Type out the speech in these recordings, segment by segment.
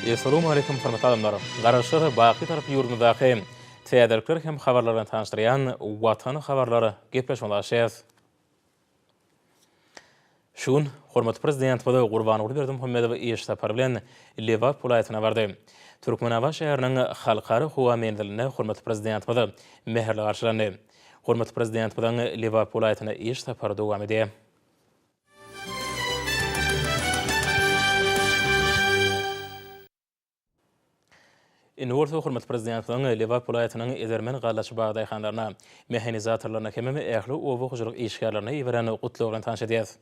Essalawmaleýkum hormatly adamlar! Garaşsyz, baky Bitarap ýurdumyzdaky täzelikler hem habarlar bilen tanyşdyrýan Watan habarlar gepleşigine ulaşýas. Şu gün hormatly Prezidentimiz Gurbanguly Berdimuhamedow iş sapary bilen Lebap welaýatyna bardy. Türkmenabat şäheriniň Halkara howa menzilinde hormatly Prezidentimiz mähirli garşylandy. Hormatly Prezidentimiziň Lebap welaýatyna iş sapary dowam edýär. Indi bolsa hormatly Prezidentimiziň Lebap welaýatynyň edermen gallaçy bag daýhanlaryna, mehanizatorlaryna hemem ähli oba hojalyk işgärlerine iberen gutlagy bilen tanyş edýäris.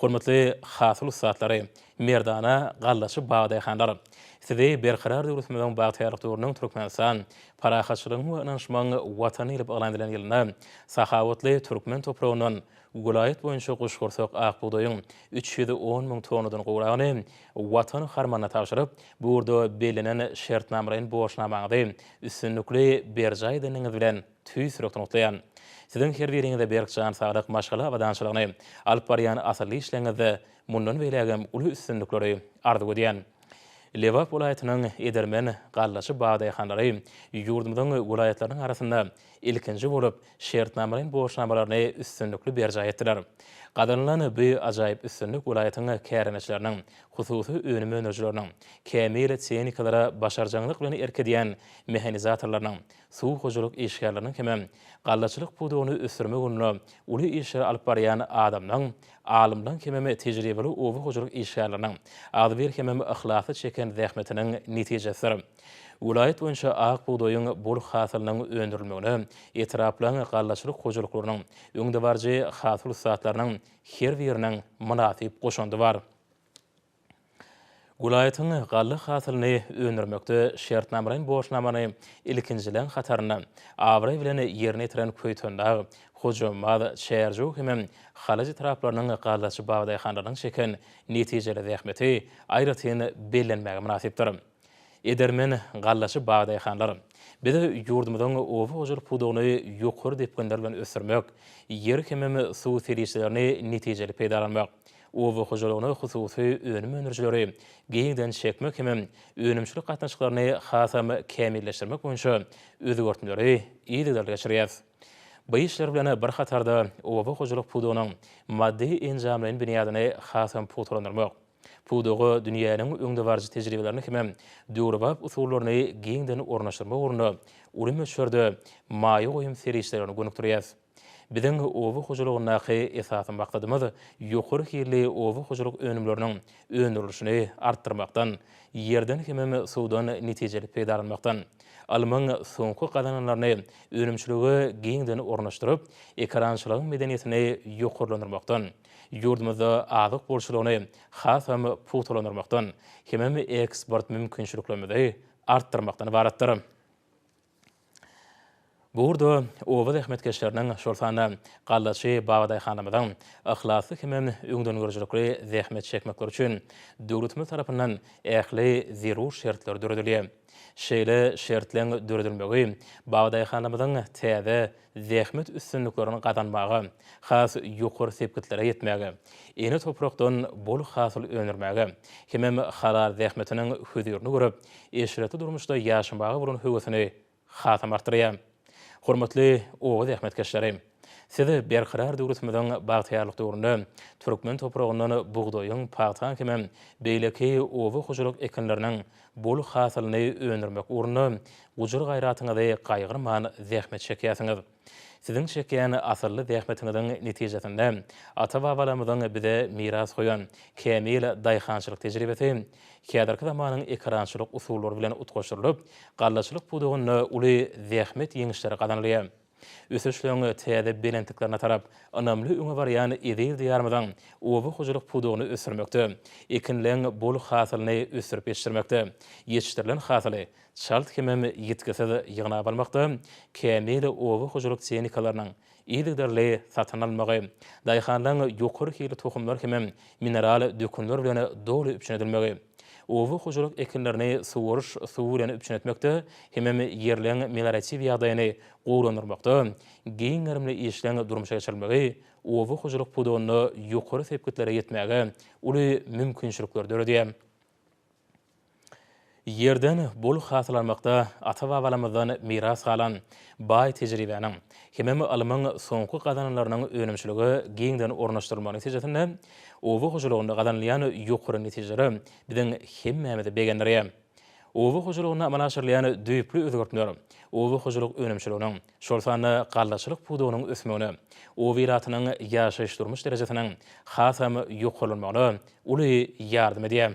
Hormatly hasyl ussatlary, merdana gallaçy bag daýhanlar! Sizi Berkarar döwletimiziň bagtyýarlyk döwrüniň Türkmenistan, parahatçylygyň we ynanyşmagyň Watany diýlip yglan edilen ýylynda sahawatly türkmen topragyndan Welaýat boýunça guşgursak ak bugdaýyň 310 müň tonnadan gowragyny Watan harmanyna tabşyryp, bu ugurda bellenen şertnamalaýyn borçnamaňyzy üstünlikli berjaý edeniňiz bilen tüýs ýürekden gutlaýan. Siziň her biriňize berk jan saglyk, maşgala abadançylygyny, alyp barýan asylly işleriňizde mundan beýlägem uly üstünlikleri arzuw edýän. Lebap welaýatynyň edermen gallaçy bag daýhanlary ýurdumyzyň welaýatlarynyň arasynda ilkinji bolup şertnamalaýyn borçnamalaryny üstünlikli berjaý etdiler. Gazanylan bu ajaýyp üstünlik welaýatyň kärendeçileriniň, hususy önüm öndürijileriniň, kämil tehnikalara başarjaňlyk bilen erk edýän mehanizatorlarynyň, suw hojalyk işgärleriniň hemem gallaçylyk pudagyny ösdürmek ugrunda uly işleri alyp barýan adamlaň, alymlaň hemem tejribeli oba hojalyk işgärleriniň agzybir hemem yhlasly çeken zähmetiniň netijesidir. Welaýat boýunça ak bugdaýyň bol hasylynyň öndürilmegine etraplaryň gallaçylyk hojalyklarynyň öňdebaryjy hasyl ussatlarynyň her biriniň mynasyp goşandy bar. Welaýatyň galla hasylyny öndürmekde şertnamalaýyn borçnamany ilkinjileň hatarynda abraý bilen ýerine ýetiren Köýtendag, Hojambaz, Çärjew hemem Halaç etraplarynyň gallaçy bag-daýhanlarynyň çeken netijeli zähmeti aýratyn bellenmäge mynasypdyr. Edermen gallaçy bag-daýhanlar! Biz ýurdumyzyň oba hojalyk pudagyny ýokary depginler bilen ösdürmek, ýer hemem suw serişdelerini netijeli peýdalanmak, oba hojalygyna hususy önüm öndürijileri giňden çekmek hemem önümçilik gatnaşyklaryny hasam kämilleşdirmek boýunça özgertmeleri yzygiderli geçirýäris. Bu işler bilen bir hatarda oba hojalyk pudagynyň maddy-enjamlaýyn binýadyny hasam pugtalandyrmak, Pudaga dünýäniň öňdebaryjy tejribelerini hemem döwrebap usullaryny giňden ornaşdyrmak ugrunda uly möçberde maýa goýum serişdelerini gönükdirýäris. Biziň oba hojalygyndaky esasy maksadymyz ýokary hilli oba hojalyk önümleriniň öndürilişini artdyrmakdan, ýerden hemem suwdan netijeli peýdalanmakdan, ylmyň soňky gazananlaryny önümçilige giňden ornaşdyryp, ekerançylygyň medeniýetini ýokarlandyrmakdan, ýurdumyzda azyk bolçulygyny hasam pugtalandyrmakdan hemem eksport mümkinçiliklerimizi artdyrmakdan ybaratdyr. Bu ugurda oba zähmetkeşleriniň, şol sanda gallaçy babadaýhanlarymyzyň yhlasly hemem öňdengörüjilikli zähmet çekmekleri üçin döwletimiz tarapyndan ähli zerur şertler döredilýär. Şeýle şertleň döredilmegi babadaýhanlarymyzyň täze zähmet üstünliklerini gazanmaga, has ýokary sepgitlere ýetmäge, ene toprakdan bol hasyl öndürmäge hemem halal zähmetiniň hözirini görüp, eşretli durmuşda ýaşamaga bolan höwesini hasam artdyrýar. Hormatly oba zähmetkeşleri! Siz Berkarar döwletimiziň bagtyýarlyk döwründe türkmen topragyndan bugdaýyň, pagtaň hemem beýleki oba hojalyk ekinleriniň bol hasylyny öndürmek ugrunda gujur-gaýratyňyzy gaýgyrman zähmet çekýärsiňiz. Siziň çekýän asylly zähmetiňiziň netijesinde ata-babalarymyzyň bize miras goýan kämil daýhançylyk tejribesi häzirki zamanyň ekerançylyk usullary bilen utgaşdyrylyp, gallaçylyk pudagynda uly zähmet ýeňişleri gazanylýar. Ösüşleň täze belentliklerine tarap ynamly öňe barýan eziz Diýarymyzyň oba hojalyk pudagyny ösdürmekde, ekinleň bol hasylyny ösdürip ýetişdirmekde, ýetişdirilen hasyly çalt hemem ýitgisiz ýygnap almakda kämil oba hojalyk tehnikalarynyň yzygiderli satyn alynmagy, daýhanlaryň ýokary hilli tohumlar hemem mineral dökünler bilen doly üpjün edilmegi, oba hojalyk ekinlerini suwaryş suwy bilen üpjün etmekde hemem ýerleň melioratiw ýagdaýyny gowulandyrmakda giň gerimli işleň durmuşa geçirilmegi oba hojalyk pudagynda ýokary sepgitlere ýetmäge uly mümkinçilikleri döredýär. Ýerden bol hasyl almakda ata-babalarymyzdan miras galan baý tejribäniň hemem ylmyň soňky gazananlarynyň önümçilige giňden ornaşdyrylmagy netijesinde oba hojalygynda gazanylýan ýokary netijeler biziň hemmämizi begendirýär. Oba hojalygynda amala aşyrylýan düýpli özgertmeler oba hojalyk önümçiliginiň, şol sanda gallaçylyk pudagynyň ösmegine, oba ilatynyň ýaşaýyş-durmuş derejesiniň hasam ýokarlanmagyna uly ýardam edýär.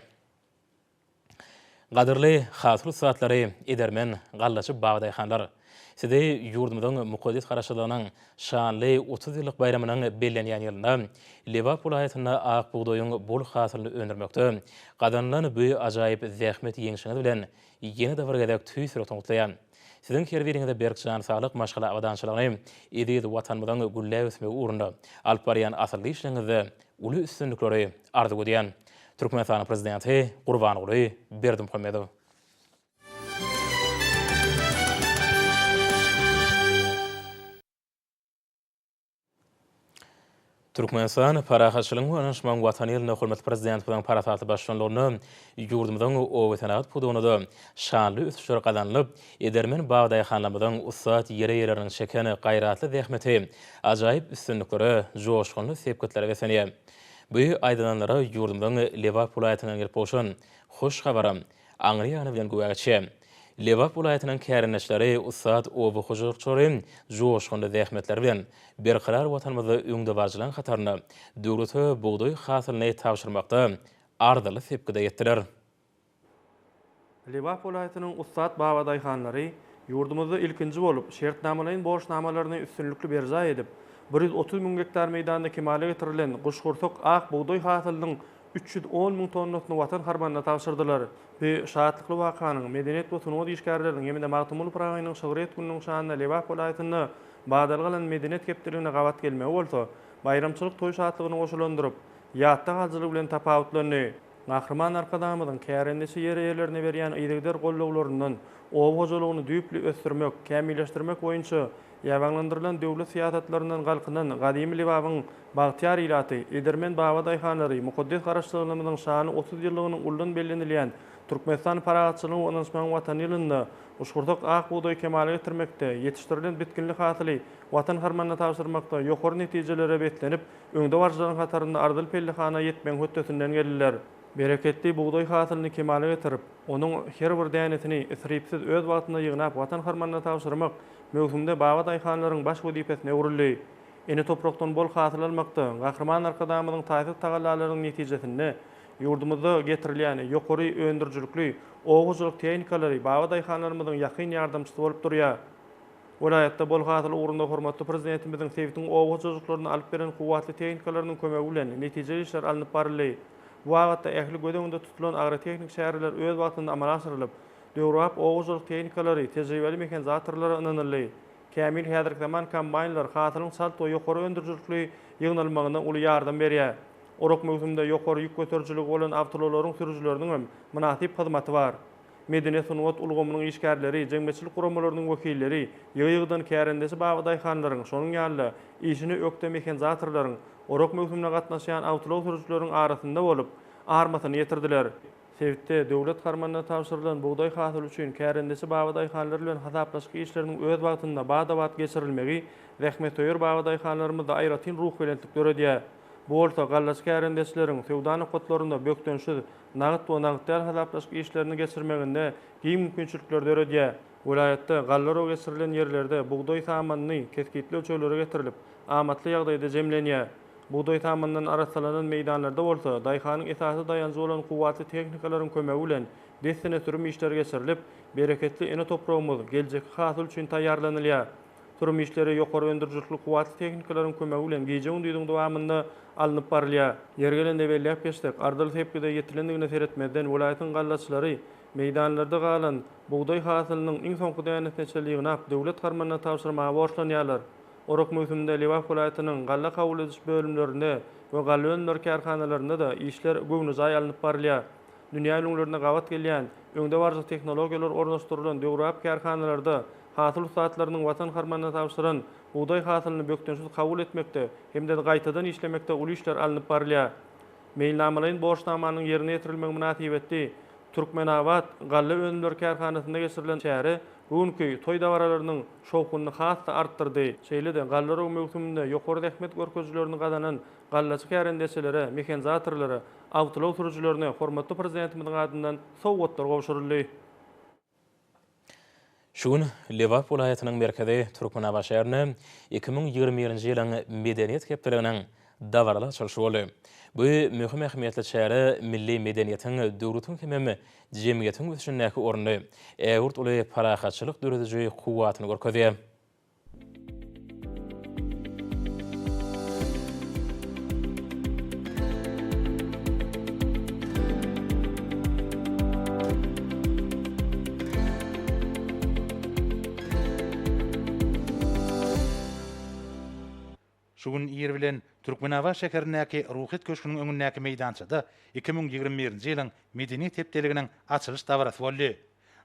Gadyrly hasyl ussatlary, edermen gallaçy babadaýhanlar! Sizi ýurdumyzyň mukaddes Garaşsyzlygynyň şanly 30 ýyllyk baýramynyň bellenýän ýylynda Lebap welaýatynda ak bugdaýyň bol hasylyny öndürmekde gazanylan bu ajaýyp zähmet ýeňşiňiz bilen ýene-de bir gezek tüýs ýürekden gutlaýan. Siziň her biriňize berk jan saglyk, maşgala abadançylygyny, eziz Watanymyzyň gülläp ösmegi ugrunda alyp barýan asylly işleriňizde uly üstünlikleri arzuw edýän. Türkmenistanyň Prezidenti Gurbanguly Berdimuhamedow. Türkmenistan parahatçylygyň we ynanyşmagyň Watany ýylynda hormatly Prezidentimiziň parasatly baştutanlygynda ýurdumyzyň obasenagat pudagynda-da şanly ösüşler gazanylyp, edermen babadaýhanlarymyzyň ussat ýer eýeleriniň çeken gaýratly zähmeti ajaýyp üstünliklere, joşgunly sepgitlere beslenýär. Bu aýdylanlara ýurdumyzyň Lebap welaýatyndan gelip gowşan hoş habaram aňry ýany bilen güwä geçýär. Lebap welaýatynyň kärendeçileri, ussat oba hojalykçylary joşgunly zähmetleri bilen Berkarar Watanymyzda öňdebaryjylaryň hatarynda döwlete bugdaý hasylyny tabşyrmakda arzyly sepgide ýetdiler. Lebap welaýatynyň ussat babadaýhanlary ýurdumyzda ilkinji bolup, şertnamalaýyn borçnamalaryny üstünlikli berjaý edip, 130 müň gektar meýdanda kemala getirilen guşgursak ak bugdaý hasylynyň 310 müň tonnasyny Watan harmanyna tabşyrdylar. Bu şatlykly wakanyň Medeniýet we sungat işgärleriniň hem-de Magtymguly Pyragynyň şygryýet gününiň şanyna Lebap welaýatynda badalga alan Medeniýet hepdeligine gabat gelmegi bolsa, baýramçylyk toý şatlygyny goşalandyryp, ýatda galyjylygy bilen tapawutlandy. Gahryman Arkadagymyzyň kärendeçi ýer eýelerine berýän yzygider goldawlaryndan oba hojalygyny düýpli ösdürmek, kämilleşdirmek boýunça ýaýbaňlandyrylan döwlet syýasatlaryndan galkynan gadymy Lebabyň bagtyýar ilaty, edermen babadaýhanlary mukaddes Garaşsyzlygymyzyň şanly 30 ýyllygynyň uldan bellenilýän Türkmenistan parahatçylygyň we ynanyşmagyň Watany ýylynda guşgursak ak bugdaýy kemala getirmekde, ýetişdirilen bitginli hasyly Watan harmanyna tabşyrmakda ýokary netijelere beslenip, Öňdebaryjylaryň hatarynda arzyly pellehana ýetmegiň hötdesinden geldiler. Bereketli bugdaý hasylyny kemala getirip, onuň her bir dänesini isripsiz öz wagtynda ýygnap Watan harmanyna tabşyrmak möwsümde baba daýhanlaryň baş wezipesine öwrüldi. Ene toprakdan bol hasyl almakda Gahryman Arkadagymyzyň taýsyz tagallalarynyň netijesinde ýurdumyzda getirilýän ýokary öndürijilikli oba hojalyk tehnikalary baba daýhanlarymyzyň ýakyn ýardamçysy bolup durýar. Welaýatda bol hasyl ugrunda hormatly Prezidentimiziň sebitiň oba hojalyklaryna alyp beren kuwwatly tehnikalarynyň kömegi bilen netijeli işler alnyp baryldy. Bu babatda ähli göz öňünde tutulan agrotehniki çäreler öz wagtynda amala aşyrylyp, döwrebap oba hojalyk tehnikalary tejribeli mehanizatorlara ynanyldy. Kämil häzirki zaman kombaýnlar hasylyň çalt we ýokary öndürijilikli ýygnalmagyna uly ýardam berýär. Orak möwsüminde ýokary ýük göterijiligi bolan awtoulaglaryň sürüjileriniň hem mynasyp hyzmaty bar. Medeniýet-sungat ulgamynyň işgärleri, jemgyýetçilik guramalarynyň wekilleri, ýygy-ýygydan kärendeçi babadaýhanlaryň, şonuň ýaly-da, işine ökde mehanizatorlaryň, orak möwsümine gatnaşýan awtoulag sürüjileriň arasynda bolup, armasyny ýetirdiler. Sebitde döwlet harmanyna tabşyrylan bugdaý hasyly üçin kärendeçi babadaýhanlar bilen hasaplaşyk işleriniň öz wagtynda bada-bat geçirilmegi zähmetsöýer babadaýhanlarymyzda aýratyn ruhubelentlik döredýär. Bu bolsa gallaçy kärendeçileriň söwda nokatlarynda bökdençsiz nagt we nagt däl hasaplaşyk işlerini geçirmeginde giň mümkinçilikleri döredýär. Welaýatda galla oragy geçirilen ýerlerde bugdaý samanyny kesgitli ölçeglere getirilip, amatly ýagdaýda jemlenýär. Bugdaý samanyndan arassalanan meýdanlarda bolsa, daýhanyň esasy daýanjy bolan kuwwatly tehnikalaryň kömegi bilen dessine sürüm işleri geçirilip, bereketli ene topragymyz geljekki hasyl üçin taýýarlanylýar. Sürüm işleri ýokary öndürijilikli kuwwatly tehnikalaryň kömegi bilen gije-gündiziň dowamynda alnyp barylýar. Ýeri gelende belläp geçsek, arzyly sepgide ýetilendigine seretmezden, welaýatyň gallaçylary meýdanlarda galan bugdaý hasylynyň iň soňky dänesine çenli ýygnap, döwlet harmanyna tabşyrmaga borçlanýarlar. Orak möwsüminde Lebap welaýatynyň galla kabul ediş bölümlerinde we galla önümleri kärhanalarynda-da işler göwnejaý alnyp barylýar. Dünýä ülňülerine gabat gelýän, öňdebaryjy tehnologiýalar ornaşdyrylan döwrebap kärhanalarda hasyl ussatlarynyň Watan harmanyna tabşyran bugdaý hasylyny bökdençsiz kabul etmekde hem-de gaýtadan işlemekde uly işler alnyp barylýar. Meýilnamalaýyn borçnamanyň ýerine ýetirilmegi mynasybetli. Türkmenabat galla önümleri kärhanasynda geçirilen çäre bu günki toý dabaralarynyň şowhunyny has-da artdyrdy. Şeýle-de galla oragy möwsüminde ýokary zähmet görkezijilerini gazanan gallaçy kärendeçilere, mehanizatorlara, awtoulag sürüjilerine hormatly Prezidentimiziň adyndan sowgatlar gowşuryldy. Şu gün Lebap welaýatynyň merkezi Türkmenabat şäherinde 2021-nji ýylyň Medeniýet hepdeliginiň dabaraly açylyşy boldy. Bu möhüm ähmiýetli çäre milli medeniýetiň döwletiň hemem jemgyýetiň ösüşindäki ornuny, ägirt uly parahatçylyk dörediji kuwwatyny görkezýär. Şu gün ir bilen Türkmenabat şäherindäki Ruhyýet köşgüniň öňündäki meýdançada 2021-nji ýylyň Medeniýet hepdeliginiň açylyş dabarasy boldy.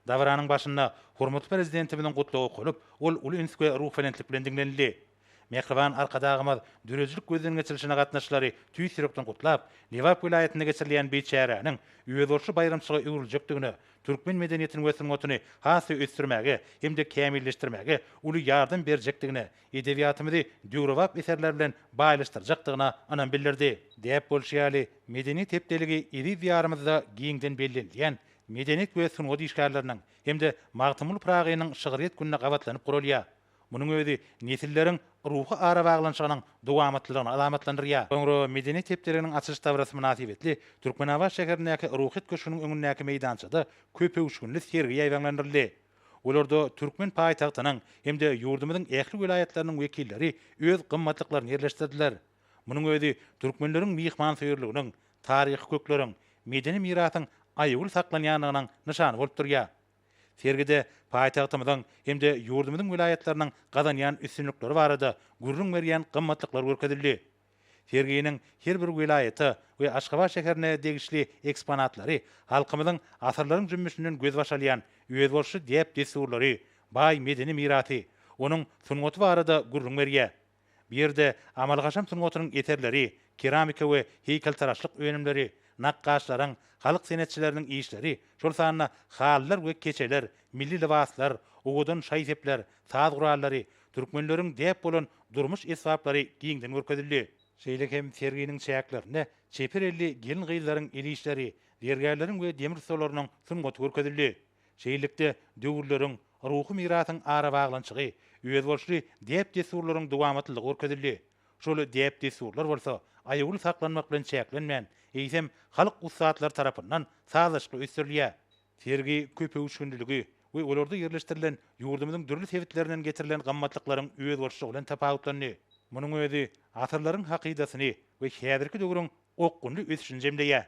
Dabaranyň başynda hormatly Prezidentimiziň gutlagy okalyp, ol uly üns we ruhubelentlik bilen diňlenildi. Mähriban Arkadagymyz döredijilik gözden geçirilişine gatnaşyjylary tüýs ýürekden gutlap, Lebap welaýatynda geçirilýän bi çäräniň özboluşly baýramçylyga öwrüljekdigine, türkmen medeniýetini we sungatyny has-da ösdürmäge hem-de kämilleşdirmäge uly ýardam berjekdigine, edebiýatymyzy döwrebap eserler bilen baýlaşdyrjakdygyna ynam bildirdi. Däp bolşy ýaly, Medeniýet hepdeligi eziz Diýarymyzda giňden bellenilýän Medeniýet we sungat işgärleriniň hem-de Magtymguly Pyragynyň şygryýet gününe gabatlanyp guralýar. Munuň özi nesilleriň ruhy arabaglanyşygynyň dowamatlylygyny alamatlandyrýar. Soňra Medeniýet hepdeliginiň açylyş dabarasy mynasybetli Türkmenabat şäherindäki Ruhyýet köşgüniň öňündäki meýdançada köpöwüşginli sergi ýaýbaňlandyryldy. Olarda türkmen paýtagtynyň hem-de ýurdumyzyň ähli welaýatlarynyň wekilleri öz gymmatlyklaryny ýerleşdirdiler. Munuň özi türkmenleriň myhmansöýerliginiň, taryhy kökleriň, medeni mirasyň aýawly saklanýandygynyň nyşany bolup durýar. Sergide paýtagtymyzyň hem-de ýurdumyzyň welaýatlarynyň gazanýan üstünlikleri barada gürrüň berýän gymmatlyklar görkezildi. Serginiň her bir welaýata we Aşgabat şäherine degişli eksponatlary halkymyzyň asyrlaryň jümmüşinden gözbaş alýan özboluşly däp-dessurlary, baý medeni mirasy, onuň sungaty barada gürrüň berýär. Bu ýerde amaly-haşam sungatynyň eserleri, keramika we heýkeltaraşlyk önümleri, nakgaşlaryň, halyk senetçileriniň işleri, şol sanda halylar we keçeler, milli lybaslar, owadan şaý-sepler, saz gurallary, türkmenleriň däp bolan durmuş esbaplary giňden görkezildi. Şeýle hem serginiň çäklerinde çeper elli gelin-gyzlaryň el işleri, zergärleriň we demir ussalarynyň sungaty görkezildi. Şeýlelikde, döwürleriň, ruhy mirasyň arabaglanyşygy, özboluşly däp-dessurlaryň dowamatlylygy görkezildi. Şol däp-dessurlar bolsa aýawly saklanmak bilen çäklenmän, eýsem, halk ussatlary tarapyndan sazlaşykly ösdürilýär. Sergi köpöwüşginliligi we olarda ýerleşdirilen ýurdumyzyň dürli sebitlerinden getirilen gymmatlyklaryň özboluşlygy bilen tapawutlandy. Munuň özi asyrlaryň hakydasyny we häzirki döwrüň okgunly ösüşini jemleýär.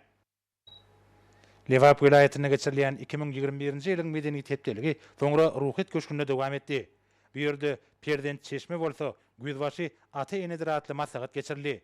Lebap welaýatynda geçirilýän 2021-nji ýylyň Medeniýet hepdeligi soňra Ruhyýet köşgünde dowam etdi. Bu ýerde Perzent çeşme bolsa, gözbaşy ata-enedir atly maslahat geçirildi.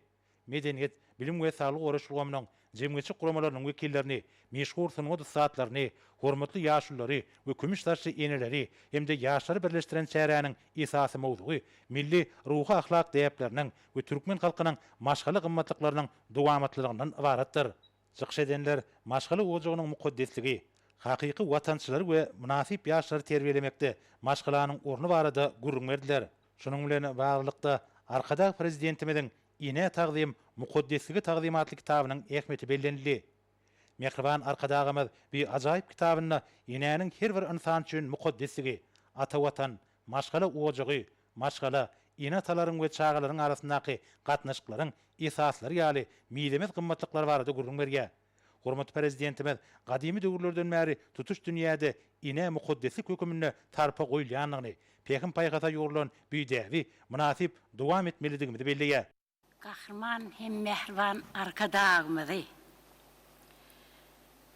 Medeniýet, bilim we saglygy goraýyş ulgamynyň, jemgyýetçilik guramalarynyň wekillerini, meşhur sungat ussatlaryny, hormatly ýaşululary we kümüş saçly eneleri hem-de ýaşlary birleşdiren çäräniň esasy mowzugy milli ruhy-ahlak däpleriniň we türkmen halkynyň maşgala gymmatlyklarynyň dowamatlylygyndan ybaratdyr. Çykyş edenler maşgala ojagynyň mukaddesligi, hakyky watançylary we mynasyp ýaşlary terbiýelemekde maşgalanyň orny barada gürrüň berdiler. Şunuň bilen baglylykda, Arkadag Prezidentimiziň Enä tagzym, mukaddeslige tagzym atly kitabynyň ähmiýeti bellenildi. Mähriban Arkadagymyz bu ajaýyp kitabynda enäniň her bir ynsan üçin mukaddesligi, ata Watan, maşgala ojagy, maşgala, ene-atalaryň we çagalaryň arasyndaky gatnaşyklaryň esaslary ýaly mizemez gymmatlyklar barada gürrüň berýär. Hormatly Prezidentimiz gadymy döwürlerden bäri tutuş dünýäde enä mukaddeslik höküminde sarpa goýulýandygyny, pähim-paýhasa ýugrulan bu däbi mynasyp dowam etmelidigimizi belleýär. Gahryman hem mähriban Arkadagymyzy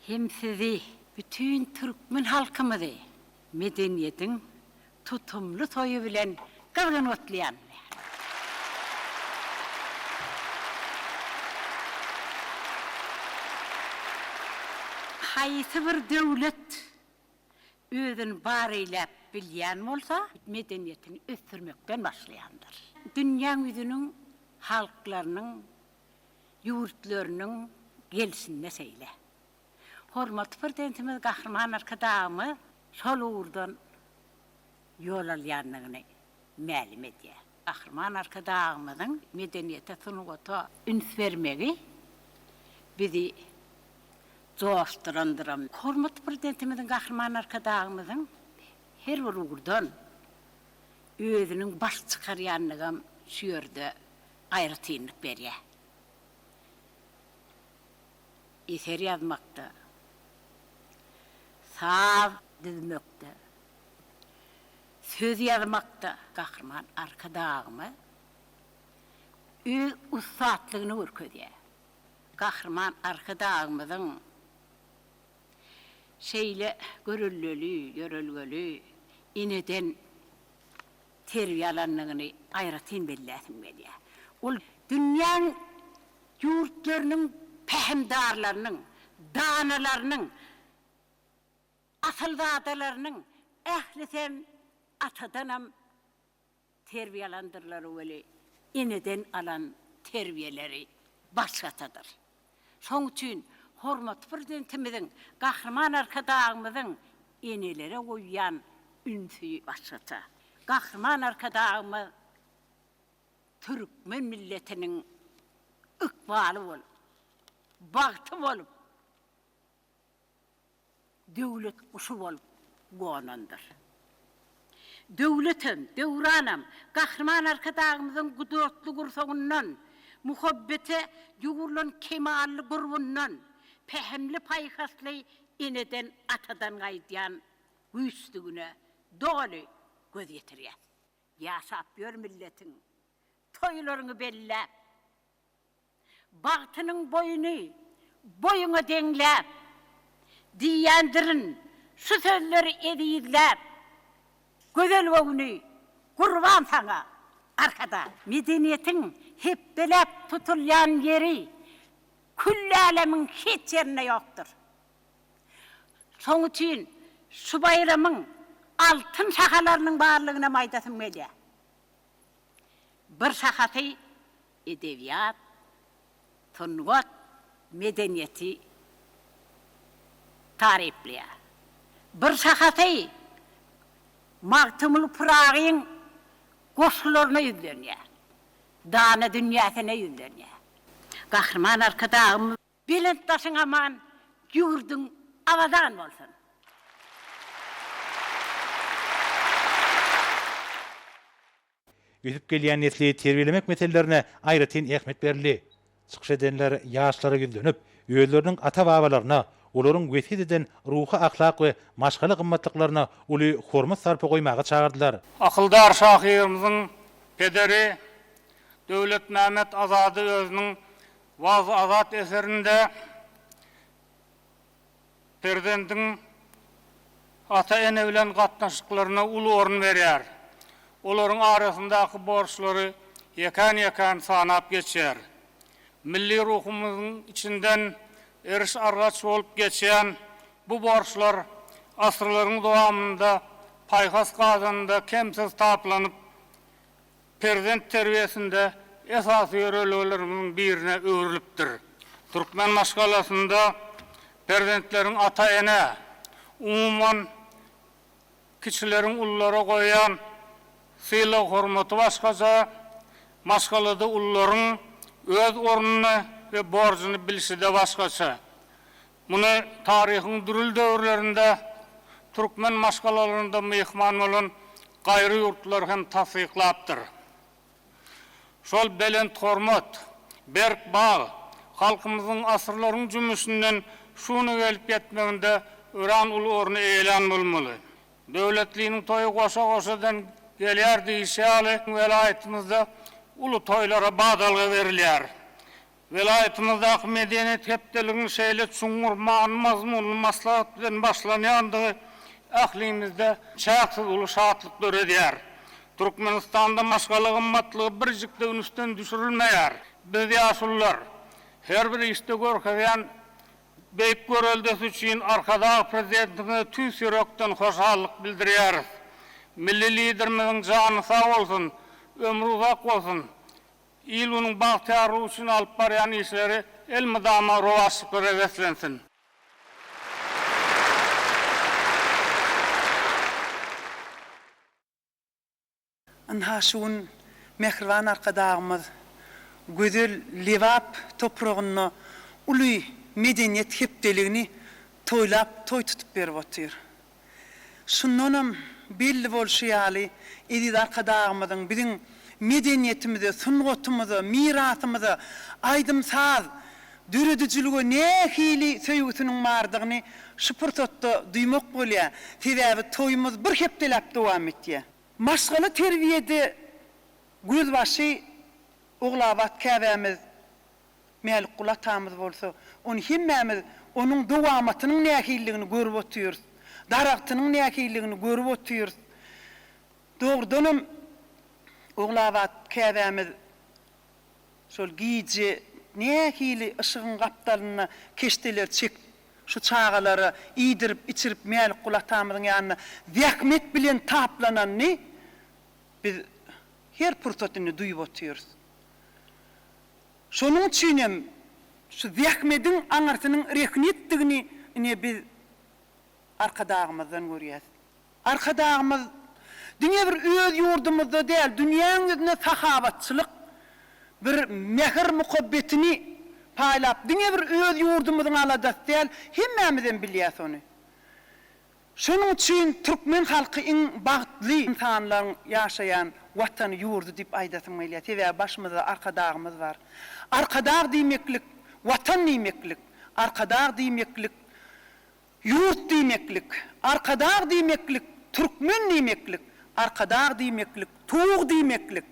hem sizi, bütin türkmen halkymyzy Medeniýetiň tutumly toýy bilen gyzgyn gutlaýan. Haýsy bir döwlet özüni bar eýläp bilýän bolsa, medeniýetini ösdürmekden başlaýandyr. Dünýäň ýüzüniň halklarynyň, ýurtlarynyň gelşinde şeýle. Hormatly Prezidentimiz Gahryman Arkadagymyz şol ugurdan ýol alýandygyny mälim edýär. Gahryman Arkadagymyzyň medeniýete, sungata üns bermegi bizi joşdurandyram. Hormatly Prezidentimiziň Gahryman Arkadagymyzyň her bir ugurdan özüniň baş çykarýanlygam şu ýerde aýratynlyk berýär. Eser ýazmakda, saz düzmekde, söz ýazmakda Gahryman Arkadagymyz öz ussatlygyny görkezýär. Gahryman Arkadagymyzyň şeýle göreldeli, ýörelgeli eneden terbiýe alandygyny aýratyn belläsim gelýär. Ol dünýäň ýurtlarynyň pähimdarlarynyň, danalarynyň, asylzadalarynyň ählisem atadanam terbiýe alandyrlar weli, eneden alan terbiýeleri başgaçadyr. Şoň üçin hormatly Prezidentimiziň, Gahryman Arkadagymyzyň enelere goýýan ünsi başgaça. Gahryman Arkadagymyz türkmen milletiniň ykbaly bolup, bagty bolup, döwlet guşy bolup gonandyr. Döwletem, döwranam Gahryman Arkadagymyzyň gudratly gursagyndan, muhabbete ýugrulan kemally gurbundan, pähimli-paýhasly eneden-atadan gaýdýan güýçdügine doly göz ýetirýäs. Ýaşap ýör milletiň toýlaryňy belläp. Bagtynyň boýuny boýuňa deňläp, Diýýändirin şu sözleri ezizläp, Gözel göwni gurban saňa, Arkadag! Medeniýetiň hepdeläp tutulýan ýeri külli älemiň hiç ýerinde ýokdur. Şoň üçin şu baýramyň altyn şahalarynyň barlygynam aýdasym gelýär. Bir şahasy edebiýat, sungat, medeniýeti taryplaýar. Bir şahasy Magtymguly Pyragyň goşgularyna ýüzlenýär, dana dünýäsine ýüzlenýär. Gahryman Arkadagymyz Belent daşyň aman, ýurduň abadan bolsun! Ösüp gelýän nesli terbiýelemek meselelerine aýratyn ähmiýet berildi. Çykyş edenler ýaşlara ýüzlenip, özleriniň ata-babalaryna, olaryň wesýet eden ruhy-ahlak we maşgala gymmatlyklaryna uly hormat-sarpa goýmaga çagyrdylar. Akyldar şahyrymyzyň pederi Döwletmämmet Azady özüniň Wagzy-Azat eserinde Perzendiň ata-ene bilen gatnaşyklaryna uly orun berýär. Olaryň arasyndaky borçlary ýekän-ýekän sanap geçýär. Milli ruhumyzyň içinden eriş-argaç bolup geçýän bu borçlar asyrlaryň dowamynda paýhas gazanynda kemsiz taplanyp, perzent terbiýesinde esasy ýörelgelerimiziň birine öwrülipdir. Türkmen maşgalasynda perzentleriň ata-enä, umuman, kiçileriň ululara goýýan sylag-hormaty başgaça, maşgalada ulularyň öz ornuny we borjuny bilşi-de başgaça. Muny taryhyň dürli döwürlerinde türkmen maşgalalarynda myhman bolan gaýry ýurtlar hem tassyklapdyr. Şol belent hormat, berk bag halkymyzyň asyrlaryň jümmüşinden şu güne gelip ýetmeginde örän uly orny eýelän bolmaly. Döwletliniň toýy goşa-goşadan gelýär diýişi ýaly, welaýatymyzda uly toýlara badalga berilýär. Welaýatymyzdaky Medeniýet hepdeligiň şeýle çuňňur many-mazmunly maslahat bilen başlanýandygy ählimizde çäksiz uly şatlyk döredýär. Türkmenistanda maşgala gymmatlygy birjik-de ünsden düşürilmeýär. Biz ýaşulular, her bir işde görkezýän beýik göreldesi üçin Arkadag Prezidentimize tüýs ýürekden hoşallyk bildirýäris. Milli Liderimiziň jany sag bolsun, ömri uzak bolsun! Il-günüň bagtyýarlygy üçin alyp barýan işleri elmydama rowaçlyklara beslensin! Ynha şu gün mähriban Arkadagymyz gözel Lebap topragynda uly Medeniýet hepdeligini toýlap toý tutup berip otyr. Şundanam belli bolşy ýaly, eziz Arkadagymyzyň biziň medeniýetimize, sungatymyza, mirasymyza, aýdym-saz, döredijilige nähili söýgüsiniň bardygyny şu pursatda duýmak bolýar. Sebäbi toýumyz bir hepdeläp dowam etýär. Maşgala terbiýede gözbaşy Ogulabat käbämiz Mälikguly atamyz bolsa, ony hemmämiz onuň dowamatynyň nähilidigini görüp otyrys, daragtynyň nähilidigini görüp otyrys. Dogrudanam, Ogulabat käbämiz şol gije nähili yşygyň gapdalynda keşdeler çekip, şu çagalara iýdirip-içirip Mälikguly atamyzyň ýanynda zähmet bilen taplananyny biz her pursat indi duýup otyrys. Şonuň üçin hem şu zähmediň aňyrsynyň rehnetdigini ine biz Arkadagymyzdan görýäs. Arkadagymyz diňe bir öz ýurdumyzda däl, dünýäň ýüzüne sahawatçylyk, bir mähir-muhabbetini paýlap, diňe bir öz ýurdumyzyň aladasy däl, hemmämizem bilýäs ony. Şonuň üçin türkmen halky iň bagtly ynsanlaryň ýaşaýan Watany, ýurdy diýip aýdasym gelýär. Sebäbi başymyzda Arkadagymyz bar. Arkadag diýmeklik, Watan diýmeklik. Arkadag diýmeklik, ýurt diýmeklik. Arkadag diýmeklik, türkmen diýmeklik. Arkadag diýmeklik, Tug diýmeklik.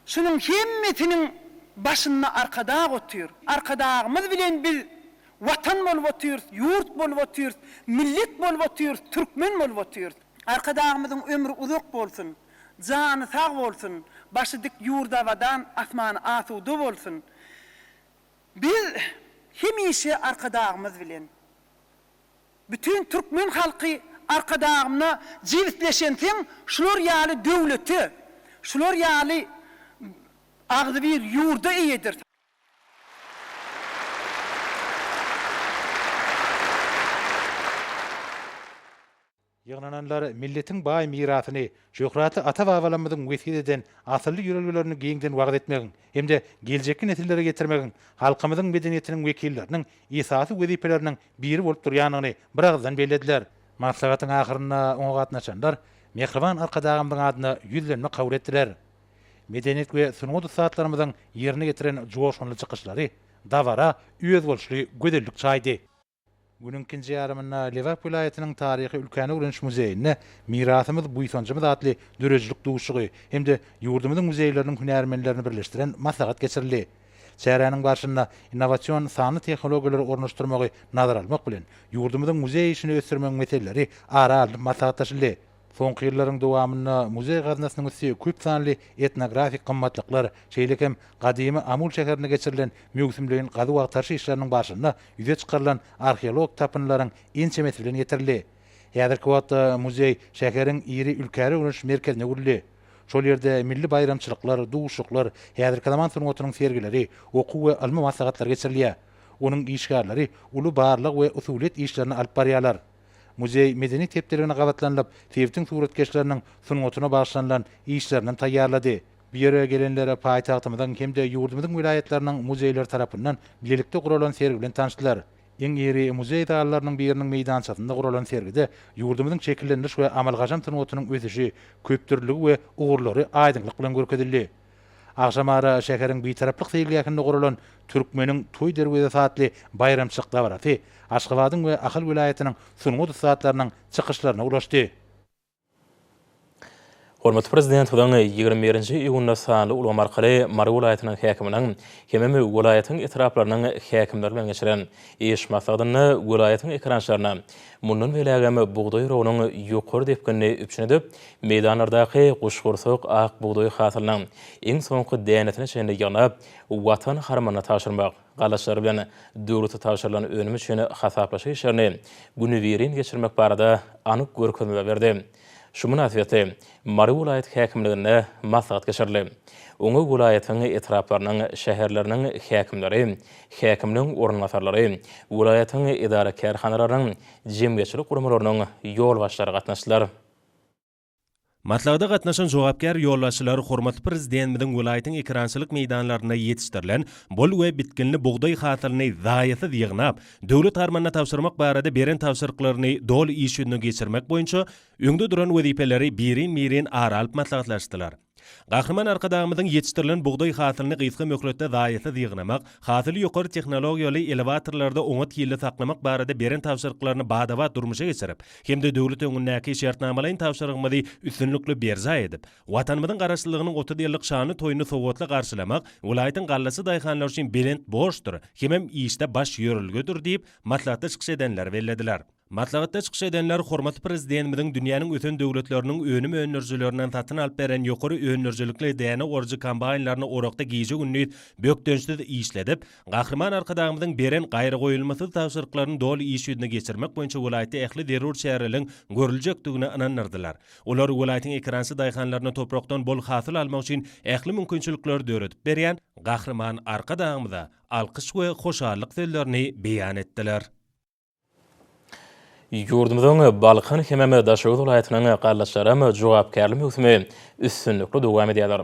Şunuň hemmesiniň başynda Arkadag otyr. Arkadagymyz bilen biz Watan bolup otyrys, ýurt bolup otyrys, millet bolup otyrys, türkmen bolup otyrys. Arkadagymyzyň ömri uzak bolsun, jany sag bolsun, başy dik ýurdy abadan, asmany asuda bolsun. Biz hemişe Arkadagymyz bilen. Bütin türkmen halky Arkadagymyna jebisleşenseň şular ýaly döwlete, şular ýaly agzybir ýurda eýedir. Ýygnananlar milletiň baý mirasyny, şöhratly ata-babalarymyzyň wesýet eden asylly ýörelgelerini giňden wagyz etmegiň hem-de geljekki nesillere ýetirmegiň halkymyzyň medeniýetiniň wekilleriniň esasy wezipeleriniň biri bolup durýandygyny biragyzdan bellediler. Maslahatyň ahyrynda oňa gatnaşanlar mähriban Arkadagymyzyň adyna ýüzlenme kabul etdiler. Medeniýet we sungat ussatlarymyzyň ýerine ýetiren joşgunly çykyşlary dabara özboluşly gözellik çaýdy. Günüň ikinji ýarymynda Lebap welaýatynyň Taryhy ülkäni öwreniş muzeýinde Mirasymyz, buýsanjymyz atly döredijilik duşuşygy hem-de ýurdumyzyň muzeýleriniň hünärmenlerini birleşdiren maslahat geçirildi. Çäräniň barşynda innowasion sanly tehnologiýalary ornaşdyrmagy nazara almak bilen, ýurdumyzyň muzeý işini ösdürmegiň meseleleri ara alnyp maslahatlaşyldy. Soňky ýyllaryň dowamynda muzeý gaznasynyň üsti köp sanly etnografik gymmatlyklar, şeýle hem gadymy Amul şäherinde geçirilen möwsümleýin gazuw-agtaryş işleriniň barşynda ýüze çykarylan arheologik tapyndylaryň ençemesi bilen ýetirildi. Häzirki wagtda muzeý şäheriň iri ülkäre öwreniş merkezine öwrüldi. Şol ýerde milli baýramçylyklar, duşuşyklar, häzirki zaman sungatynyň sergileri, okuw we ylmy maslahatlar geçirilýär. Onuň işgärleri uly barlag we usulyýet işlerini alyp barýarlar. Muzeý Medeniýet hepdeligine gabatlanylyp, sebitiň suratkeşleriniň sungatyna bagyşlanylan işlerinem taýýarlady. Bu ýere gelenler paýtagtymyzyň hem-de ýurdumyzyň welaýatlarynyň muzeýleri tarapyndan bilelikde guralan sergi bilen tanyşdylar. Iň iri muzeý zallarynyň biriniň meýdançasynda guralan sergide ýurdumyzyň şekillendiriş we amaly-haşam sungatynyň ösüşi, köpdürlüligi we ugurlary aýdyňlyk bilen görkezildi. Agşamara şäheriň Bitaraplyk seýilgähinde guralan Türkmeniň toý derwezesi atly baýramçylyk dabarasy Aşgabadyň we Ahal welaýatynyň sungat ussatlarynyň çykyşlaryna ulaşdy. Hormatly Prezidentimiziň 21-nji iýunda sanly ulgam arkaly Mary welaýatynyň häkiminiň hemem welaýatyň etraplarynyň häkimleri bilen geçiren iş maslahatynda welaýatyň ekerançylaryna mundan beýlägem bugdaý oragynyň ýokary depginini üpjün edip, meýdanlardaky guşgursak ak bugdaý hasylynyň iň soňky dänesine çenli ýygnap, Watan harmanyna tabşyrmak, gallaçlary bilen döwlete tabşyrylan önüm üçin hasaplaşyk işlerini günübirin geçirmek barada anyk görkezmeler berdi. Şu mynasybetli Mary welaýat häkimliginde maslahat geçirildi. Oňa welaýatyň etraplarynyň, şäherleriniň häkimleri, häkimligiň orunbasarlary, welaýatyň edara-kärhanalarynyň, jemgyýetçilik guramalarynyň ýolbaşçylary gatnaşdylar. Maslahata gatnaşan jogapkär ýolbaşçylar hormatly Prezidentimiziň welaýatyň ekerançylyk meýdanlarynda ýetişdirilen bol we bitginli bugdaý hasylyny zaýasyz ýygnap, döwlet harmanyna tabşyrmak barada beren tabşyryklaryny doly iş ýüzüne geçirmek boýunça öňde duran wezipeleri birin-birin ara alyp maslahatlaşdylar. Gahryman Arkadagymyzyň ýetişdirilen bugdaý hasylyny gysga möhletde zaýasyz ýygnamak, hasyly ýokary tehnologiýaly elewatorlarda oňat hilli saklamak barada beren tabşyryklaryny bada-bat durmuşa geçirip hem-de döwlet öňündäki şertnamalaýyn tabşyrygymyzy üstünlikli berjaý edip, Watanymyzyň Garaşsyzlygynyň 30 ýyllyk şanly toýuny sowgatly garşylamak welaýatyň gallaçy daýhanlary üçin belent borçdur hemem işde baş ýörelgedir diýip, maslahatda çykyş edenler bellediler. Maslahatda çykyş edenler hormatly Prezidentimiziň dünýäniň ösen döwletleriniň önüm öndürijilerinden satyn alyp beren ýokary öndürijilikli däne orujy kombaýnlaryny orakda gije-gündiz bökdençsiz işledip, Gahryman Arkadagymyzyň beren gaýragoýulmasyz tabşyryklaryny doly iş ýüzüne geçirmek boýunça welaýatda ähli zerur çäreleriň görüljekdigine ynandyrdylar. Olar welaýatyň ekerançy daýhanlaryna toprakdan bol hasyl almak üçin ähli mümkinçilikleri döredip berýän Gahryman Arkadagymyza alkyş we hoşallyk sözlerini beýan etdiler. Ýurdumyzyň Balkan hemem Daşoguz welaýatynyň gallaçlaram jogapkärli möwsümi üstünlikli dowam edýärler.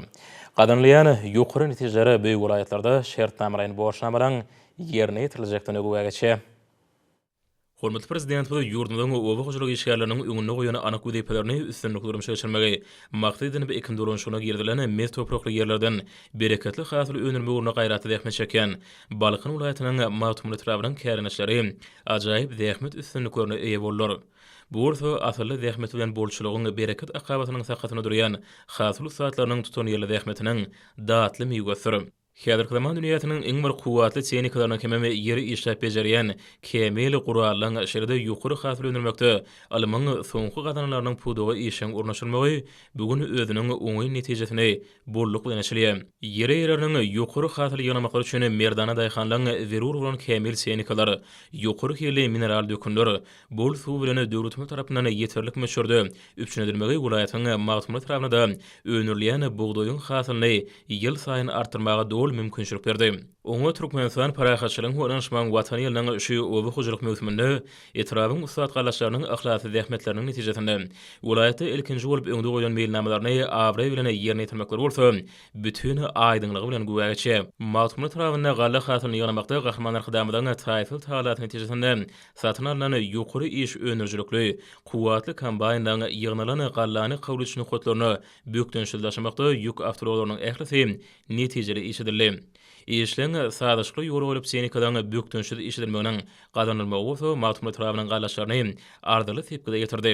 Gazanylýan ýokary netijeler bu welaýatlarda şertnamalaýyn borçnamalaryň ýerine ýetiriljekdigine güwä geçýär. Hormatly Prezidentimiz ýurdumyzyň oba hojalyk işgärleriniň öňünde goýan anyk wezipelerini üstünlikli durmuşa geçirmegi maksat edinip ekin dolanyşygyna girizilen mes toprakly ýerlerden bereketli hasyl öndürmek ugrunda gaýratly zähmet çekýän Balkan welaýatynyň Magtymguly etrabynyň kärendeçileri ajaýyp zähmet üstünliklerine eýe boldular. Bu bolsa asylly zähmeti bilen bolçulygyň bereket akabasynyň sakasynda durýan hasyl ussatlarynyň tutanýerli zähmetiniň datly miwesidir. Häzirki zaman dünýäsiniň iň bir kuwwatly tehnikalarynyň hemem ýeri işläp bejerýän kämil gurallaryň, şeýle-de ýokary hasyl öndürmekde ylmyň soňky gazananlarynyň pudaga işjeň ornaşdyrylmagy bu gün özüniň oňyn netijesini bolluk bilen eçilýär. Ýer eýeleriniň ýokary hasyl ýygnamaklary üçin merdana daýhanlaryň zerur bolan kämil tehnikalar, ýokary hilli mineral dökünler, bol suw bilen döwletimiz tarapyndan ýeterlik möçberde üpjün edilmegi welaýatyň Magtymguly etrabynda öndürilýän bugdaýyň hasylyny ýylsaýyn artdyrmaga doly mümkinçilik berdi. Oňa Türkmenistan parahatçylygyň we ynanyşmagyň Watany ýylynyň şu oba hojalyk möwsüminde etrabyň ussat gallaçlarynyň yhlasly zähmetleriniň netijesinde welaýatda ilkinji bolup öňde goýlan meýilnamalaryny abraý bilen ýerine ýetirmekleri bolsa bütin aýdyňlygy bilen güwä geçýär. Magtymguly etrabynda galla hasylyny ýygnamakda Gahryman Arkadagymyzyň taýsyz tagallasy netijesinde satyn alnan ýokary iş öndürijilikli, kuwwatly kombaýnlaryň ýygnalan gallany kabul ediş nokatlaryna bökdençsiz daşamakda ýük awtoulaglarynyň ählisi netijeli işledildi. Işleň sazlaşykly ýola goýlup tehnikalaryň bökdençsiz işledilmeginiň gazanylmagy bolsa Magtymguly etrabynyň gallaçlaryny arzyly sepgide getirdi.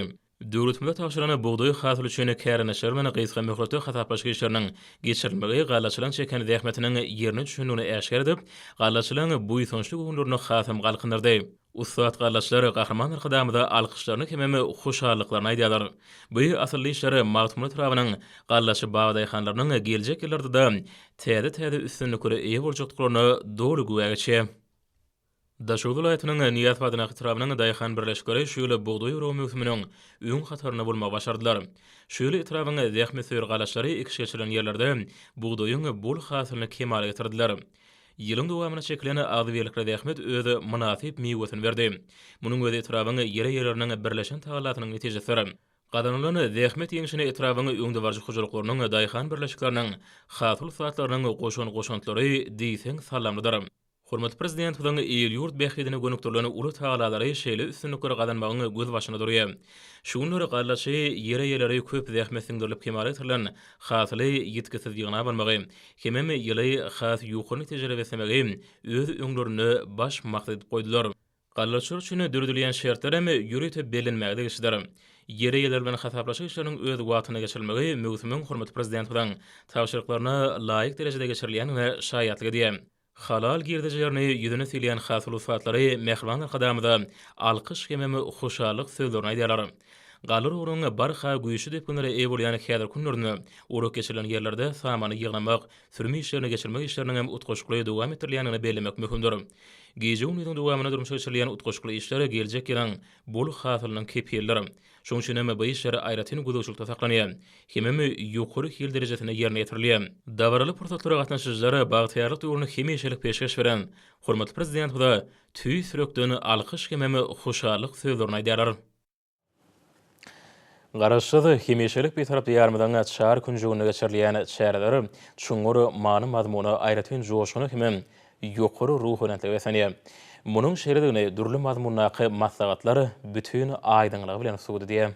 Döwletimize tabşyrylan bugdaý hasyly üçin kärendeçiler bilen gysga möhletde hasaplaşyk işleriniň geçirilmegi gallaçylaryň çeken zähmetiniň ýerine düşendigini äşgär edip, gallaçylaryň buýsançly göwünlerini hasam galkyndyrdy. Ussat gallaçylar Gahryman Arkadagymyza alkyşlaryny hemem hoşallyklaryny aýdýarlar. Bu asylly işler Magtymguly etrabynyň gallaçy babadaýhanlarynyň geljek ýyllarda-da täze-täze üstünliklere eýe boljakdyklaryna doly güwä geçýär. Daşoguz welaýatynyň Nyýazow adyndaky etrabynyň daýhan birleşikleri şu ýyl bugdaý oragy möwsüminiň öň hatarynda bolmagy başardylar. Şu ýyl etrabyň zähmetsöýer galaçlary ekiş geçirilen ýerlerde bugdaýyň bol hasylyny kemala getirdiler. Ýylyň dowamynda çekilen agzybirlikli zähmet öz mynasyp miwesini berdi. Munuň özi etrabyň ýer eýeleriniň birleşen tagallasynyň netijesidir. Gazanylan zähmet ýeňşine etrabyň öňdebaryjy hojalyklarynyň, daýhan birleşikleriniň, hasyl ussatlarynyň goşan goşantlary diýseň sallamlydyr. Hormatly Prezidentimiziň il-ýurt bähbidine gönükdirilen uly tagallalary şeýle üstünlikleri gazanmagyň gözbaşynda durýar. Şu günler gallaçy ýer eýeleri köp zähmet siňdirilip kemala getirilen hasyly ýitgisiz ýygnap almagy hemem ýyly has ýokary netijelere beslemegi öz öňlerinde baş maksat edip goýdular. Gallaçylar üçin döredilýän şertler hem ýörite bellenmäge degişlidir. Ýer eýeleri bilen hasaplaşyk işleriniň öz wagtynda geçirilmegi möwsümiň hormatly Prezidentimiziň tabşyryklaryna laýyk derejede geçirilýändigine şaýatlyk edýär. Halal girdejilerini ýüzüne sylýan hasyl ussatlary mähriban Arkadagymyza alkyş hemem hoşallyk sözlerini aýdýarlar. Galla oragynyň barha güýçli depginlere eýe bolýan häzirki günlerinde orak geçirilen ýerlerde samany ýygnamak, sürüm işlerini geçirmek işleriniň hem utgaşykly dowam etdirilýändigini bellemek möhümdir. Gije-gündiziň dowamynda durmuşa geçirilýän utgaşykly işler geljek ýylyň bol hasylynyň kepilidir. Şonuň üçin hem bu işler aýratyn gözegçilikde saklanýar hemem ýokary hil derejesinde ýerine ýetirilýär. Dabaraly pursatlara gatnaşyjylar bagtyýarlyk döwrüni hemişelik peşgeş beren hormatly Prezidentimize tüýs ýürekden alkyş hemem hoşallyk sözlerini aýdýarlar. Garaşsyz, hemişelik Bitarap Diýarymyzyň çar künjeginde geçirilýän çäreler çuňňur many-mazmuna, aýratyn joşguna hemem ýokary ruhubelentlige beslenýär. Munuň şeýledigini dürli mazmundaky maslahatlar bütin aýdyňlygy bilen subut edýär.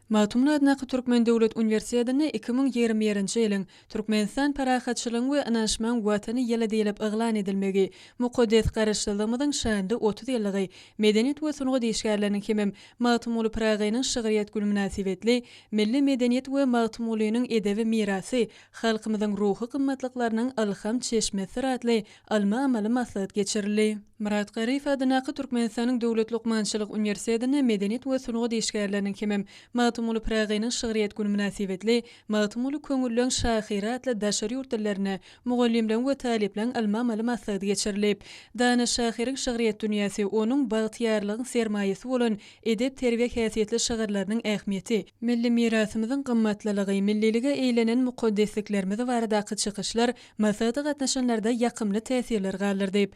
Magtymguly adyndaky Türkmen döwlet uniwersitetinde 2021-nji ýylyň Türkmenistan parahatçylygyň we ynanyşmagyň Watany ýyly diýlip yglan edilmegi, mukaddes Garaşsyzlygymyzyň şanly 30 ýyllygy, Medeniýet we sungat işgärleriniň hemem Magtymguly Pyragynyň şygryýet güni mynasybetli Milli medeniýet we Magtymgulynyň edebi mirasy halkymyzyň ruhy gymmatlyklarynyň ylham çeşmesidir atly ylmy-amaly maslahat geçirildi. Myrat Garyýew adyndaky Türkmenistanyň Döwlet lukmançylyk uniwersitetinde Medeniýet we sungat işgärleriniň hemem Magtymguly Pyragynyň şygryýet güni mynasybetli Magtymguly köňülleň şahyry atly daşary ýurt dillerinde mugallymlaryň we talyplaryň ylmy-amaly maslahaty geçirilip, dana şahyryň şygryýet dünýäsi, onuň bagtyýarlygyň sermaýasy bolan edep-terbiýe häsiýetli şygyrlarynyň ähmiýeti, milli mirasymyzyň gymmatlylygy, millilige eýlenen mukaddesliklerimiz baradaky çykyşlar maslahata gatnaşanlarda ýakymly täsirler galdyrdy.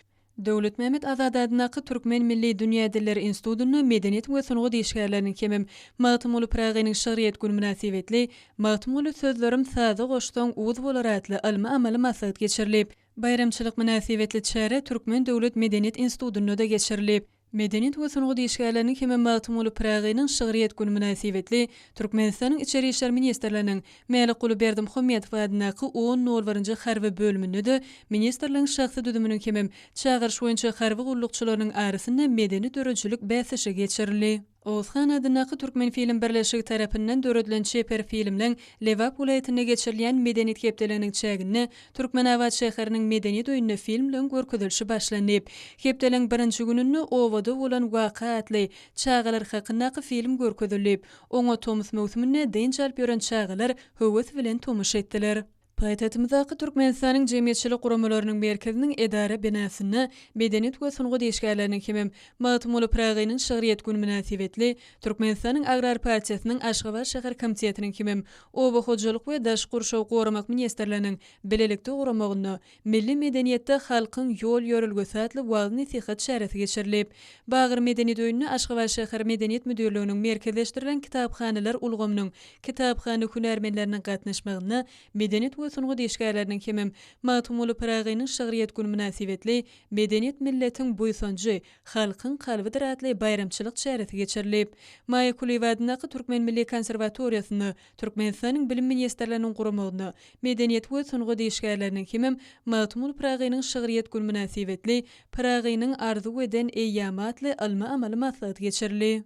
Döwletmämmet Azady adyndaky Türkmen milli dünýä dilleri institutynda Medeniýet we sungat işgärleriniň hemem Magtymguly Pyragynyň şygryýet güni mynasybetli Magtymguly sözlerim saza goşsaň uz bolar atly ylmy-amaly maslahat geçirilip, Baýramçylyk mynasybetli çäre Türkmen döwlet medeniýet institutynda-da geçirilip, Medeniýet we sungat işgärleriniň hemem Magtymguly Pyragynyň şygryýet güni mynasybetli Türkmenistanyň Içeri işler ministrliginiň Mälikguly Berdimuhamedow adyndaky on nol birinji harby bölüminde-de ministrligiň şahsy düzüminiň hemem çagyryş boýunça harby gullukçylarynyň arasynda medeni-döredijilik bäsleşigi geçirildi. Oguzhan adyndaky Türkmenfilm birleşigi tarapyndan döredilen çeper filmleň Lebap welaýatynda geçirilýän Medeniýet hepdeliginiň çäginde Türkmenabat şäheriniň Medeniýet öýünde filmleň görkezilişi başlandy. Hepdeligiň birinji gününde Obada bolan waka atly çagalar hakyndaky film görkezildi. Oňa tomus möwsüminde dynç alyp ýören çagalar höwes bilen tomaşa etdiler. Paýtagtymyzdaky Türkmenistanyň Jemgyýetçilik guramalarynyň merkeziniň edara binasynda Medeniýet we sungat işgärleriniň hemem Magtymguly Pyragynyň şygryýet güni mynasybetli Türkmenistanyň Agrar partiýasynyň Aşgabat şäher komitetiniň hemem Oba hojalyk we daşky gurşawy goramak ministrliginiň bilelikde guramagynda Milli medeniýetde halkyň ýol-ýörelgesi atly wagyz-nesihat çäresi geçirilip, Bagyr medeniýet öýünde Aşgabat şäher Medeniýet müdirliginiň merkezleşdirilen kitaphanalar ulgamynyň kitaphana hünärmenleriniň gatnaşmagynda Medeniýet we sungat işgärleriniň hemem Magtymguly Pyragynyň şygryýet güni mynasybetli Medeniýet milletiň buýsanjy, halkyň kalbydyr atly baýramçylyk çäresi geçirilip, Maýa Kulyýewa adyndaky Türkmen milli konserwatoriýasynda Türkmenistanyň Bilim ministrliginiň guramagynda Medeniýet we sungat işgärleriniň hemem Magtymguly Pyragynyň şygryýet güni mynasybetli Pyragynyň arzuw eden eýýamy atly ylmy-amaly maslahat geçirildi.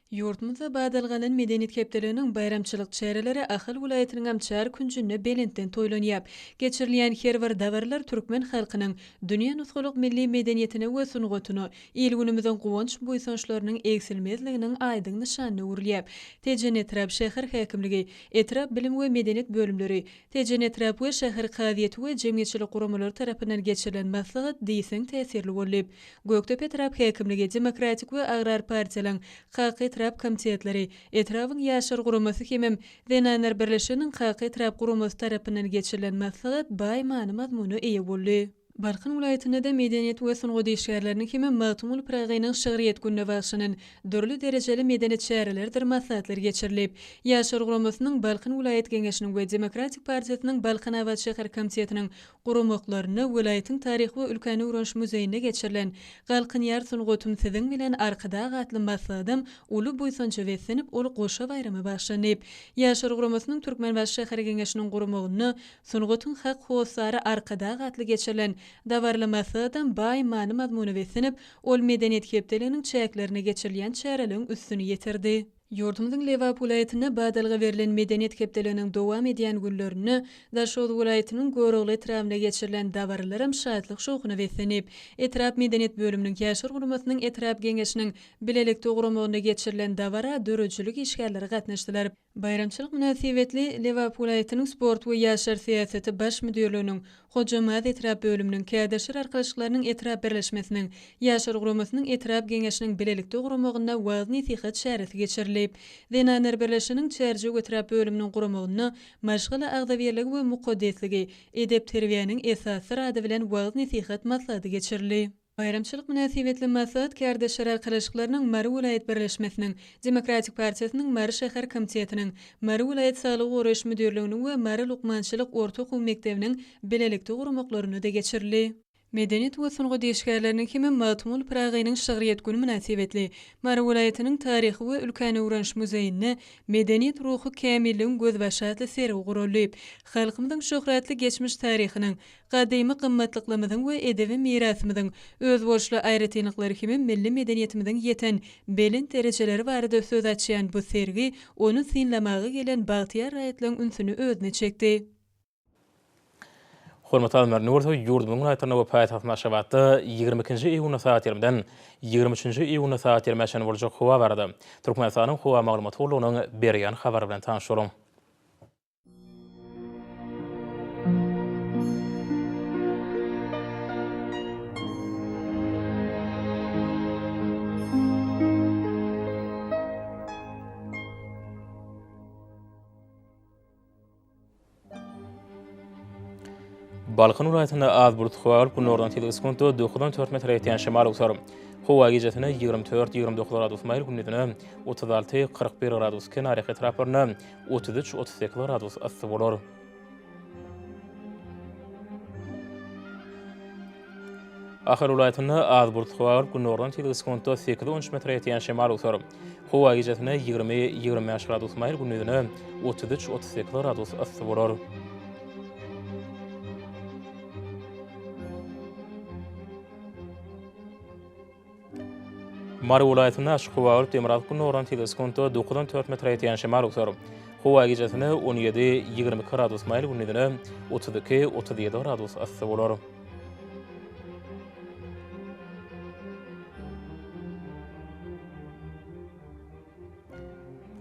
Ýurdumyzda badalga alan Medeniýet hepdeliginiň baýramçylyk çäreleri Ahal welaýatynyňam çar künjünde belentden toýlanýar. Geçirilýän her bir dabaralar türkmen halkynyň dünýä nusgalyk milli medeniýetine we sungatyna, il-günümiziň guwanç-buýsançlarynyň egsilmezliginiň aýdyň nyşanyna öwrülýär. Tejen etrap şäher häkimligi, etrap bilim we medeniýet bölümleri, Tejen etrap we şäher kazyýeti we jemgyýetçilik guramalary tarapyndan geçirilen maslahat diýseň täsirli boldy. Gökdepe etrap häkimligi, Demokratik we Agrar partiýalaryň Kaka etrap komitetleri, etrabyň Ýaşlar guramasy hemem Zenanlar birleşiginiň Kaka etrap guramasy tarapyndan geçirilen maslahat baý many-mazmuna eýe boldy. Balkan welaýatynda-da medeniýet we sungat işgärleriniň hemem Magtymguly Pyragynyň şygryýet gününe bagyşlanan dürli derejeli medeni çärelerdir maslahatlar geçirilip, Ýaşlar guramasynyň Balkan welaýat Geňeşiniň we Demokratik partiýasynyň Balkanabat şäher komitetiniň guramaklarynda welaýatyň Taryhy we ülkäni öwreniş muzeýinde geçirilen Galkynýar sungatym siziň bilen Arkadag atly maslahatam uly buýsanja beslenip, ol goşa baýrama bagyşlandy. Ýaşlar guramasynyň Türkmenbaşy şäher Geňeşiniň guramagynda Sungatyň hak hossary Arkadag atly geçirilen dabaraly maslahatam baý many-mazmuna beslenip, ol Medeniýet hepdeliginiň çäklerinde geçirilýän çäreleriň üstüni ýetirdi. Ýurdumyzyň Lebap welaýatynda badalga berlen Medeniýet hepdeliginiň dowam edýän günlerinde Daşoguz welaýatynyň Görogly etrabynda geçirilen dabaralaram şatlyk-şowhuna beslenip, etrap medeniýet bölüminiň Ýaşlar guramasynyň etrap Geňeşiniň bilelikde guramagynda geçirilen dabara döredijilik işgärleri gatnaşdylar. Baýramçylyk mynasybetli Lebap welaýatynyň Sport we ýaşlar syýasaty baş müdirliginiň Hojambaz etrap bölüminiň, Kärdeşler arkalaşyklarynyň etrap birleşmesiniň, Ýaşlar guramasynyň etrap Geňeşiniň bilelikde guramagynda wagyz-nesihat çäresi geçirildi. Zenanlar birleşiginiň Çärjew etrap bölüminiň guramagynda Maşgala agzybirligi we mukaddesligi, edep-terbiýäniň esasydyr ady bilen wagyz-nesihat maslahaty geçirildi. Baýramçylyk mynasybetli maslahat Kärdeşler arkalaşyklarynyň Mary welaýat birleşmesiniň, Demokratik partiýasynyň Mary şäher komitetiniň, Mary welaýat saglygy goraýyş müdirliginiň we Mary lukmançylyk orta okuw mekdebiniň bilelikde guramaklarynda-da geçirildi. Medeniýet we sungat işgärleriniň hemem Magtymguly Pyragynyň şygryýet güni mynasybetli Mary welaýatynyň Taryhy we ülkäni öwreniş muzeýinde Medeniýet ruhy kämilligiň gözbaşy atly sergi guraldy. Halkymyzyň şöhratly geçmiş taryhynyň, gadymy gymmatlyklarymyzyň we edebi mirasymyzyň özboluşly aýratynlyklary hemem milli medeniýetimiziň ýeten belent derejeleri barada söz açýan bu sergi ony synlamaga gelen bagtyýar raýatlaryň ünsüni özüne çekdi. Hormatly alymlar, indi bolsa ýurdumyzyň welaýatlarynda we paýtagtymyz Aşgabatda 22-nji iýunda sagat ýigrimiden 23-nji iýunda sagat ýigrimä çenli boljak howa barada Türkmenistanyň Howa maglumat gullugynyň berýän habary bilen tanyş boluň. Balkan welaýatynda az bulut howa bolup, günordan tizligi sekuntda dokuzdan dört metre ýetýän şemal öwser. Howa gijesine 24, 29 gradus maýyl, gündizine 36, 41 gradus, kenarýaka etraplarynda 33, 38 gradus yssy bolar. Ahal welaýatynda az bulut howa bolup, günordan tizligi sekuntda sekiz-on üç metre ýetýän şemal öwser. Howa gijesine 20, 25 gradus maýyl, gündizine 33, 38 gradus yssy bolar. Mary welaýatynda açyk howa bolup, demirgazyk-gündogardan tizligi sekuntda dokuzdan dört metre ýetýän şemal öwser. Howa gijesine 17, 22 gradus maýyl, gündizine 32, 37 gradus yssy bolar.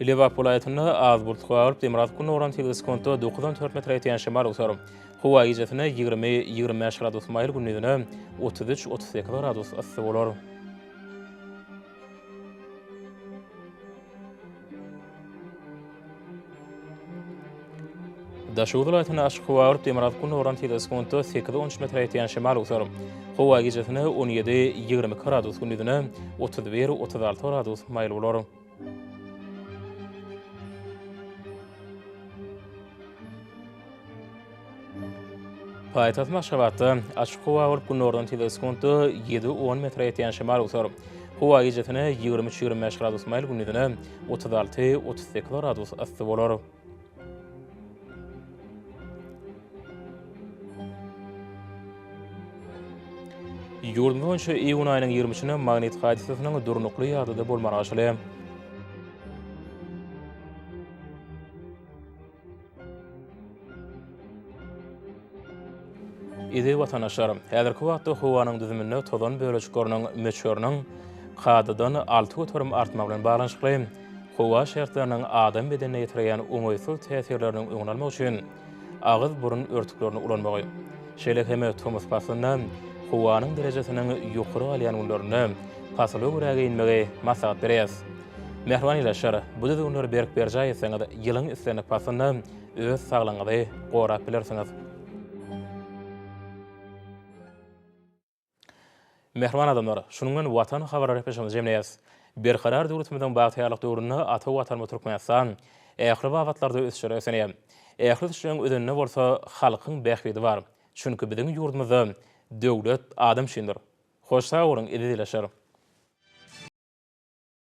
Lebap welaýatynda az bulut howa bolup, demirgazyk-gündogardan tizligi sekuntda dokuzdan dört metre ýetýän şemal öwser. Howa gijesine 20, 25 gradus maýyl, gündizine 33, 38 gradus yssy bolar. Daşoguz welaýatynda açyk howa bolup, demirgazyk-gündogardan tizligi sekuntda sekiz, on üç metre ýetýän şemal öwser. Howa gijesine 17, 22 gradus, gündizine 31, 36 gradus maýyl bolar. Paýtagtymyz Aşgabatda açyk howa bolup, günordan tizligi sekuntda ýedi, on metre ýetýän şemal öwser. Howa gijesine 23, 25 gradus maýyl, gündizine 36, 38 gradus yssy bolar. Ýurdumyz boýunça iýun aýynyň 23-nde magnit hadysasynyň durnukly ýagdaýda bolmagy garaşylýar. Eziz watandaşlar, häzirki wagtda howanyň düzüminde tozan bölejikleriniň möçberiniň kadadan 6% artmagy bilen baglanyşykly howa şertleriniň adam bedenine ýetirýän oňaýsyz täsirleriniň öňüni almak üçin agyz-burun örtüklerini ulanmagy, şeýle hem tomus paslynda howanyň derejesiniň ýokary galýan günlerinde pasyla görä geýinmegi maslahat berýäris. Mähriban ildeşler, bu düzgünleri berk berjaý etseňiz, ýylyň islendik paslynda öz saglygyňyzy gorap bilersiňiz. Mähriban adamlar, şunuň bilen Watan habarlar gepleşigimizi jemleýäris. Berkarar döwletimiziň bagtyýarlyk döwründe ata Watanymyz Türkmenistan ähli babatlarda ösüşlere ösenýär. Ähli ösüşleriň özeninde bolsa halkyň bähbidi bar. Çünki biziň ýurdumyzda döwlet adam üçindir. Hoş sag boluň, eziz ildeşler!